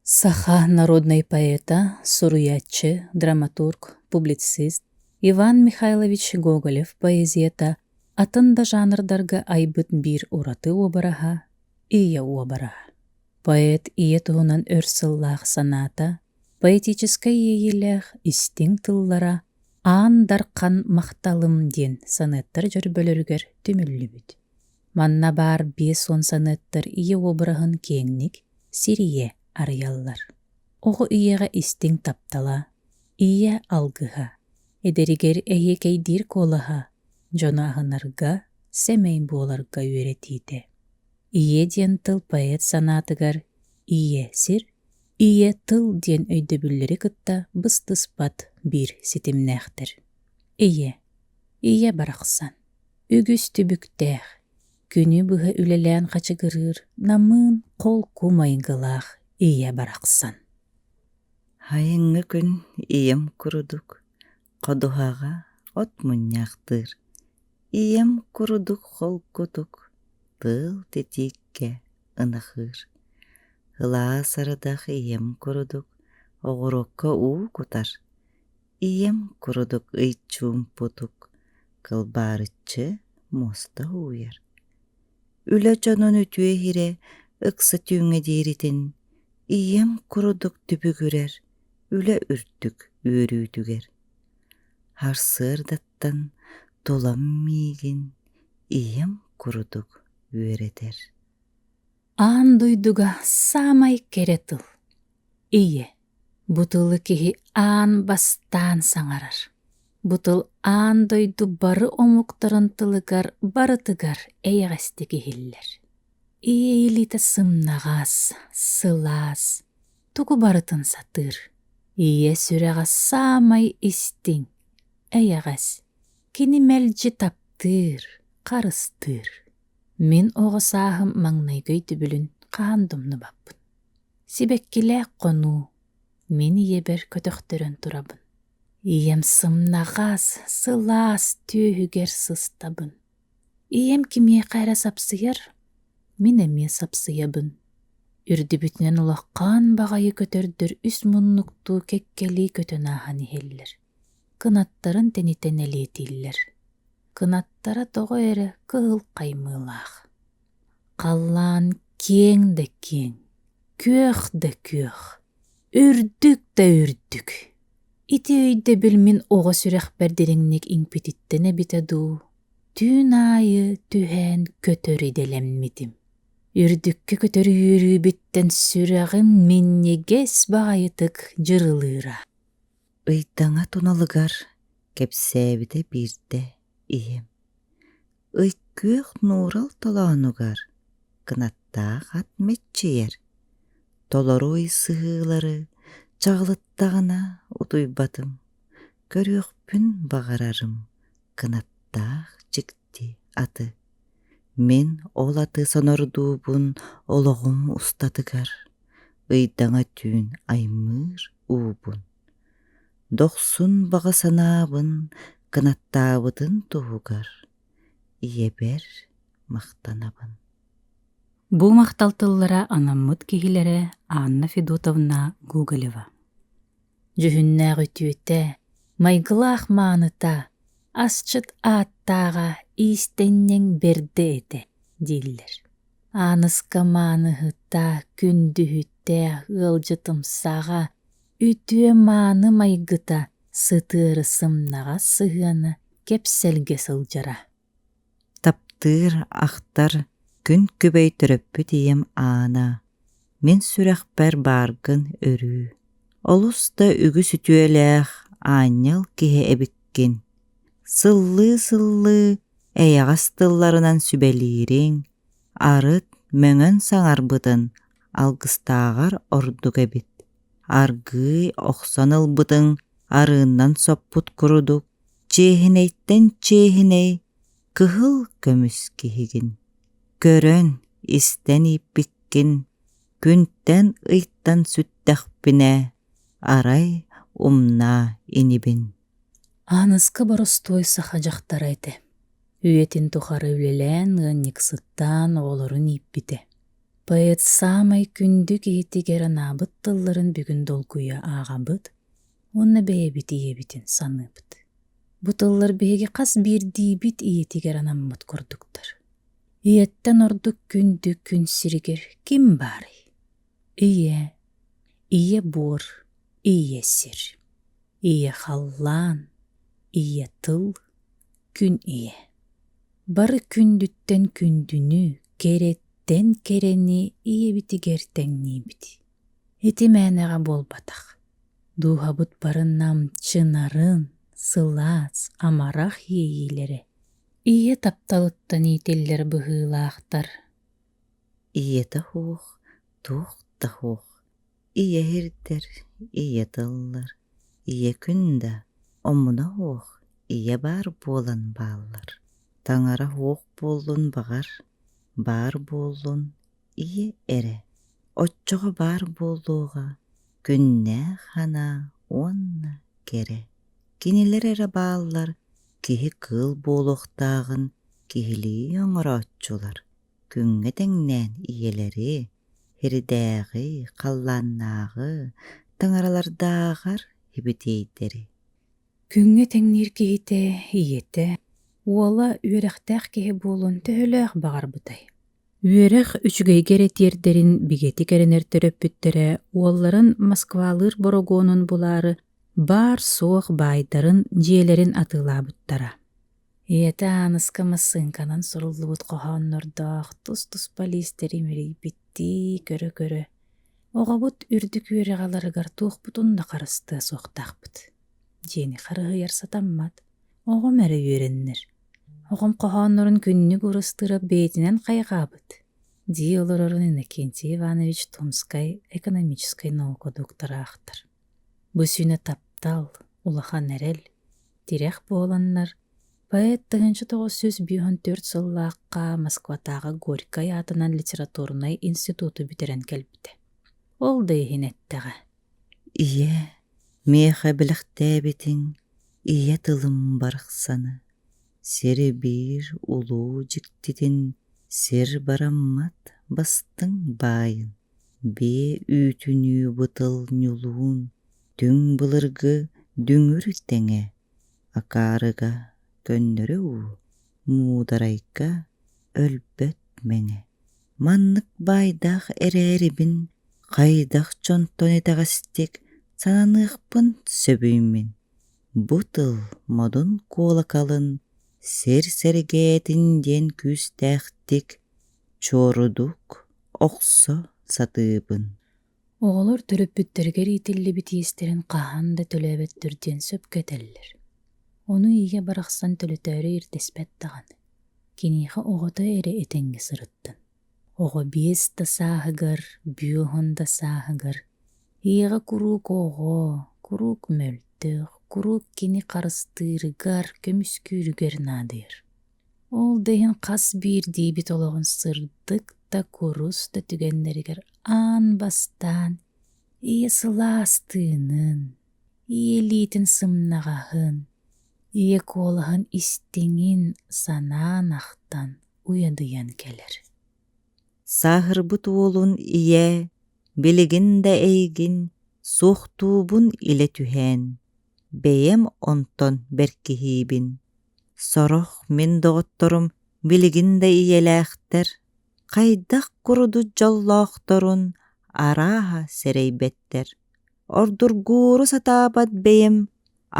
Саха народнай поэта, суруйааччы, драматург, публицист Иван Михайлович Гоголев поэзията атын да жанрдарга айбыт биир ураты уобараһа ийэ уобараһа. Поэт ийэ туһунан өр сыллаах санаата, поэтическай иэйиилээх истиҥ тыллара Аан Дархан махталым диэн саныаттар дьөрбөлөрүгэр түмүллүбүт. Манна баар 50 саныаттар ийэ уобараһын киэҥник сирийэ арыйаллар. Оҕо ийэҕэ истиҥ таптала, ийэ алгыһа, эдэригэр эһиэкэйдиир куолаһа дьону аһынарга, сэмэй буоларга үөрэтиитэ. Ийэ диэн тыл поэт санаатыгар ийэ сир, ийэ тыл диэн өйдөбүллэри кытта быстыспат биир ситимнээхтэр. Ийэ, ийэ барахсан, үгүс түбүктээх, күнү быһа үлэлээн хачыгырыыр намыын холку майгылаах ийэ барахсан. Сайыҥҥы күн ийэм курдук ходуһаҕа от мунньахтыыр, ийэм курдук холкутук тыал титииккэ ынахыыр. Ылаас арыдах ийэм курдук оҕуруокка уу кутар, ийэм курдук ый чуумпутук кылбаарыччы муоста ууйар. Үлэ дьонун үтүө иһирэ ыкса түүҥҥэ диэритин ийэм курдук түбүгүрэр үлэ үрдүк үөрүүтүгэр. Сарсыардаттан тулам миигин ийэм курдук үөрэтэр. Аан дойдуга саамай кэрэ тыл ийэ. Бу тылы киһи аан бастаан саҥарар. Бу тыл аан дойду бары омуктарын тылыгар барытыгар эйэҕэстик иһиллэр. Ийэ илиитэ сымнаҕас, сылаас, тугу барытын сатыыр. Ийэ сүрэҕэ саамай истиҥ, эйэҕэс, кини мэлдьи таптыыр, харыстыыр. Мин оҕо сааһым маҥнайгы өйдөбүлүн хаһан да умнубаппын. Сибэккилээх хонуу, мин ийэбэр көтөхтөрөн турабын. Ийэм сымнаҕас, сылаас түөһүгэр сыстабын. Ийэм кимиэхэ эрэ сапсыйар, мин эмиэ сапсыйабын. Үрдүбүтүнэн улахан баҕайы көтөрдөр үс муннуктуу кэккэлии көтөн ааһан иһэллэр. Кынаттарын тэнитэн элиэтииллэр. Кынаттара тоҕо эрэ кыһыл хаймыылаах. Халлаан киэҥ да киэҥ, күөх да күөх, үрдүк да үрдүк. Ити өйдөбүл мин оҕо сүрэхпэр дириҥник иҥпититтэн эбитэ дуу, түүн аайы түһээн көтөр идэлэммитим. Үрдүккэ көтөр үөрүүбүттэн сүрэҕим минньигэс баҕайытык дьырылыыра. Ыйдаҥа туналыгар кэпсээбитэ биирдэ ийэм. Ый күөх нуурал толоонугар кынаттаах ат мэччийэр, толору ый сыһыылары чаҕылыттаҕына утуйбатым, көрүөхпүн баҕарарым кынаттаах дьикти аты. Мин ол аты сонордуубун олоҕум устатыгар, ыйдаҥа түүн аймыыр уубун. Дохсун баҕа санаабын кынаттаабытын туһугар ийэбэр махтанабын. Бу махтал тыллара анаммыт киһилэрэ Анна Федотовна Гоголева. Дьүһүннээх үтүөтэ, майгылаах мааныта, асчыт ааттааҕа иистэнньэҥ бэрдэ этэ дииллэр. Ааныска мааныһыта, күндүһүтэ, ыалдьытымсаҕа, үтүө-мааны майгыта сытыары сымнаҕас сыһыана кэпсэлгэ сылдьара. Таптыыр, ахтар күн күбэй төрөппүт ийэм Аана, мин сүрэхпэр бааргын өрүү. Олус да үгүс үтүөлээх аанньал киһи эбиккин. Сыллыы-сыллыы эйэҕэс тылларынан сүбэлиириҥ, арыт мөҥөн саҥарбытын алгыстааҕар ордук эбит. Аргыый охсон ылбытыҥ арыыннан соппут курдук чиэһинэйтэн чиэһинэй кыһыл көмүс киһигин. Көрөн, истэн ииппиккин, күнтэн ыйтан сүттэхпинэ, арай умнаа инибин. Ааныска боростуой саха дьахтара этэ. Үйэтин тухары үлэлээн, ыанньыксыттаан оҕолорун ииппитэ. Поэт саамай күндү киһитигэр анаабыт тылларын бүгүн долгуйа ааҕабыт уонна бэйэбит ийэбитин саныыбыт. Бу тыллар биһиги хас биирдиибит ийэтигэр анаммыт курдуктар. Ийэттэн ордук күндү күн сиригэр ким баарый? Ийэ, ийэ буор, ийэ сир, ийэ халлаан, ийэ тыл, күн ийэ. Бары күндүттэн күндүнү, кэрэттэн кэрэни ийэбитигэр тэҥниибит. Ити мээнэҕэ буолбатах. Дууһабыт бары намчынарын, сылаас, амарах иэйиилэрэ ийэ тапталыттан иитиллэр быһыылаахтар. Ийэтэ суох, туох да суох. Ийэ иһирдэр, ийэ тыллар, ийэ күн да, омуна суох, ийэ баар буолан бааллар. Таҥара суох буоллун баҕар, баар буоллун ийэ эрэ. Оччоҕо баар буолуоҕа күннээх санаа уонна кэрэ. Кинилэр эрэ бааллар киһи кыыл буолуохтааҕын киһилии оҥорооччулар күҥҥэ тэҥнээн ийэлэри, сирдээҕи, халлааннааҕы, таҥаралардааҕар ибитиэйдэри. Күҥҥэ тэҥниир киһитэ ийэтэ, уола үөрэхтээх киһи буолуон төһөлөөх баҕарбытай? Үөрэх үчүгэйгэ эрэ тиэрдэрин бигэтик эрэнэр төрөппүттэрэ уолларын Москвалыыр борогуонун булаары баар-суох баайдарын, дьиэлэрин атыылаабыттара. Ийэтэ Ааныска массыыҥканан суруллубут хоһооннордоох тус-туспа лиистэри имэрийбиттии көрө-көрө, «Оҕобут үрдүк үөрэҕи ыларыгар туохпутун да харыстыа суохтаахпыт» диэни харыһыйар сатаммат, оҕом эрэ үөрэннэр. Оҕом хоһооннорун күннүк Урустуурап бэйэтинэн хайҕаабыт, дии олорорун Иннокентий Иванович Томскай экономическай наука доктора ахтар. Бу сүүнэ таптал, улахан эрэл, тирэх буоланнар, поэт 1954 сыллаахха Москватааҕы Горькай аатынан литературнай институту бүтэрэн кэлбитэ. Ол да иһин эттэҕэ: Ийэ, миэхэ бэлэхтээбитиҥ ийэ тылым барахсаны, сири биир улуу дьиктитин сир бараммат бастыҥ баайын Биэ үүтүнүү бытыл ньулуун, түҥ былыргы дүҥүр тэҥэ, акаарыга көннөрү уу, муударайга өлбөт мэҥэ. Маннык баайдаах эрээрибин хайдах дьонтон итэҕэстик сананыахпын сөбүй мин? Бу тыл модун куолакалын сир сэргээтин диэн күүстээхтик чуорудук охсо сатыыбын. Оҕолор төрөппүттэригэр иитиллибит иэстэрин хаһан да төлөөбөттөр диэн сөпкө этэллэр. Ону ийэ барахсан төлөтөөрү ирдэспэт даҕаны. Киниэхэ оҕото эрэ этэҥҥэ сырыттын. Оҕо биэс да сааһыгар, бүөһүн да сааһыгар ийэҕэ куруук оҕо, куруук мөлтөх, куруук кини харыстыырыгар, көмүскүүрүгэр наадыйар. Ол да иһин хас биирдиибит олоҕун сырдык да, курус да түгэннэригэр аан бастаан ийэ сылаас тыынын, ийэ илиитин сымнаҕаһын, ийэ куолаһын истиҥин санаан ахтан уйадыйан кэлэр. Сааһырбыт уолун ийэ, билигин да эйигин суохтуубун илэ түһээн, бэйэм онтон бэркиһиибин. Сорох мин доҕотторум билигин да ийэлээхтэр, хайдах курдук дьоллоохторун арааһа сэрэйбэттэр. Ордургууру сатаабат бэйэм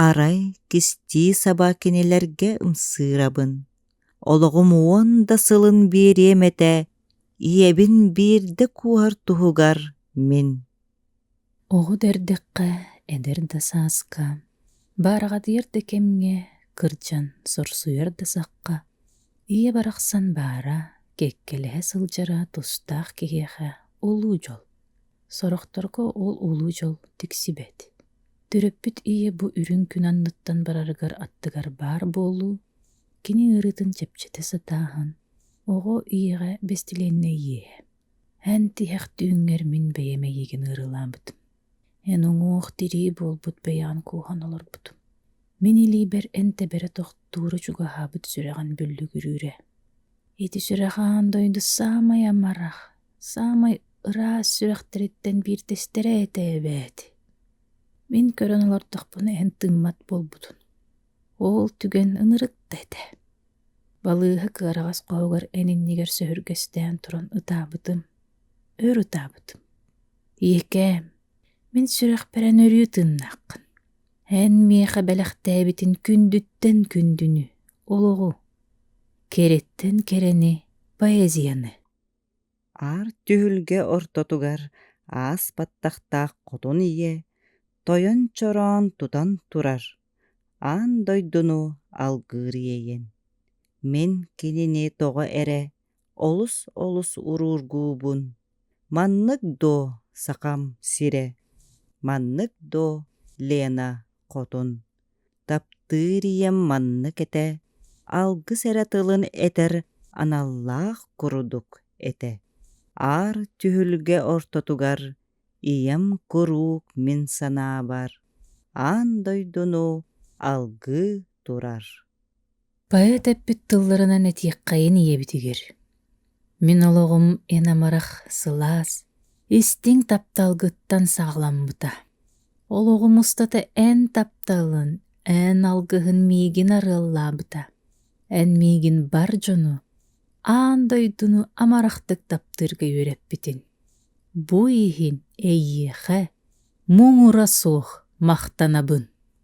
арай кистии саба кинилэргэ ымсыырабын. Олоҕум уон да сылын биэриэм этэ, ийэбин биирдэ кууһар туһугар мин. Оҕо да эрдэххэ, эдэр да сааска, баараҕадыйар да кэмҥэ, кырдьан сорсуйар да сахха, ийэ барахсан баара, кэккэлэһэ сылдьара тустаах киһиэхэ улуу дьол. Сорохторго ол улуу дьол тиксибэт. Төрөппүт ийэ бу үрүҥ күн анныттан барарыгар аттыгар баар буолуу, кини ыарыытын чэпчэтэ сатааһын, оҕо ийэҕэ бэстилиэннэй иэһэ. Эн тиһэх түүҥҥэр мин бэйэм эйигин ыарыылаабытым. Эн уҥуох-тирии буолбут бэйэҕин кууһан олорбутум. Мин илиибэр эн тэбэрэ тохтуура чугаһаабыт сүрэҕин бүллүгүрүүрэ. Ити сүрэх аан дойду саамай амарах, Саамай ыраас сүрэхтэриттэн биирдэстэрэ этэ эбээт. Мин көрөн олордохпуна эн тыыммат буолбутун. Ол түгэн ынырык да этэ. Балыыһа кыараҕас хоһугар эн иннигэр сөһүргэстээн туран ытаабытым, өр ытаабытым. Ийэкээм, мин сүрэхпэр эн өрүү тыыннааххын. Эн миэхэ бэлэхтээбитин күндүттэн күндүнү, олоҕу, кэрэттэн кэрэни, поэзияны. Аар түһүлгэ ортотугар аас баттахтаах хотун ийэ тойон чороон тутан турар, аан дойдуну алгыыр иэйэн. Мин кинини тоҕо эрэ олус-олус уруургуубун, маннык дуо Сахам сирэ, маннык дуо Лена хотун Таптыыр ийэм маннык этэ, алгыс эрэ тылын этэр аналлаах курдук этэ. Аар түһүлгэ ортотугар ийэм куруук мин санаабар аан дойдуну алгыы турар. Поэт эппит тылларынан этиэххэйин ийэбитигэр: «Мин олоҕум эн амарах, сылаас, истиҥ тапталгыттан саҕаламмыта. Олоҕум устата эн тапталын, эн алгыһын миигин арыаллаабыта. Эн миигин бар дьону, аан дойдуну амарахтык таптыырга үөрэппитиҥ. Бу иһин эйиэхэ муҥура суох махтанабын».